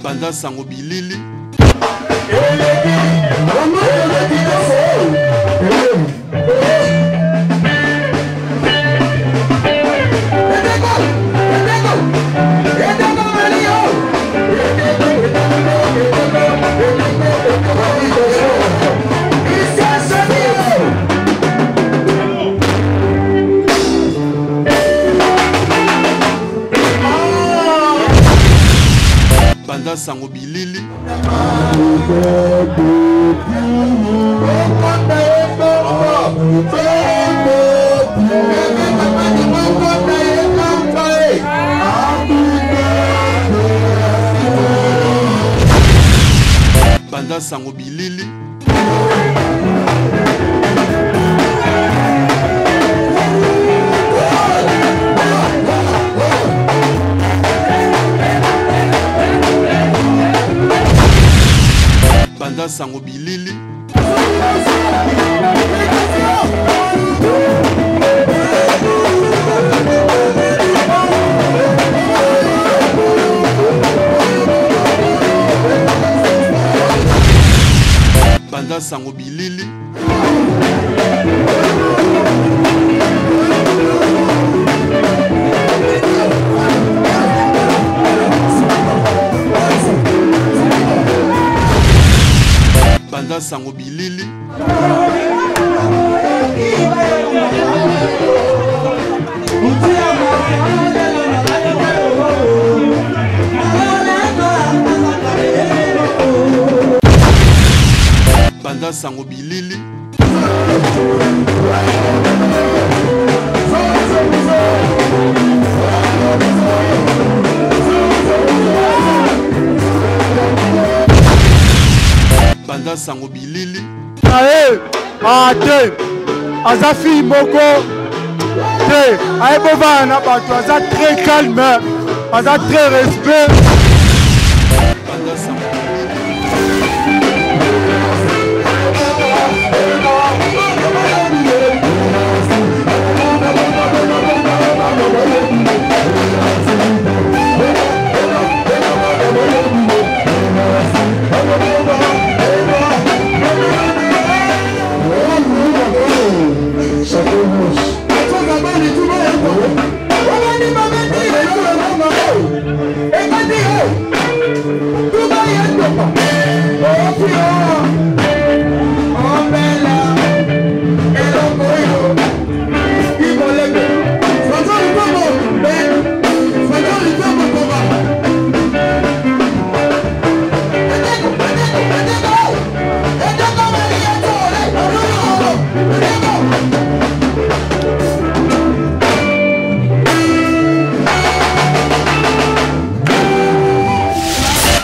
Panza sango bilili. Panza sango bilili. Panza sango bilili. Panza sango bilili. Panza sango bilili. Panza sango bilili. Panza sango bilili. Panza sango bilili. Aye, ah te, aza fille moko te, aye bovanda na bato, aza très calme, aza très respect. Panza sango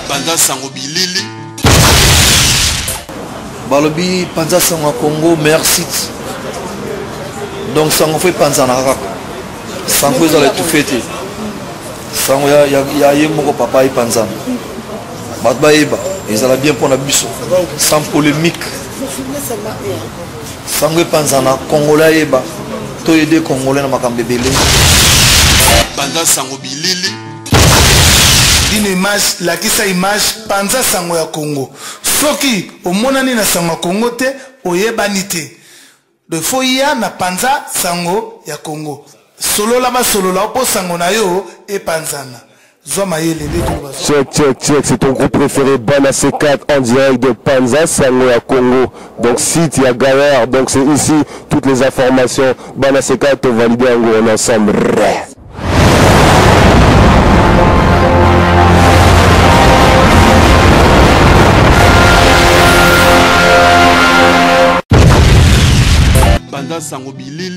Panza sango bilili. Balobi panza sango ya Congo meilleur site. Donc sango fo epanzana kaka. Sango ezala étouffé te. Sango ya, ya, ya ye moko papa epanzana. Bato bayeba ezala bien mpo na biso sans polémique. Sango epanzana congolais ayeba to aider congolais na makambo ebele. Panza sango bilili. Dino image lakisa image panza sango ya Congo soki omonani na sango ya Congo te oyebani te de faut ya na panza sango ya Congo solola basolola mpo sango na yo epanzana zwa mayele nde toloba. Check, check, check, c'est ton groupe préféré, Bana C4 en direct de Panza, Sango ya Congo. Donc, site, il y a galère. Donc, c'est ici toutes les informations. Bana C4, te valider en gros, on est ensemble. Panza Sango Bilili.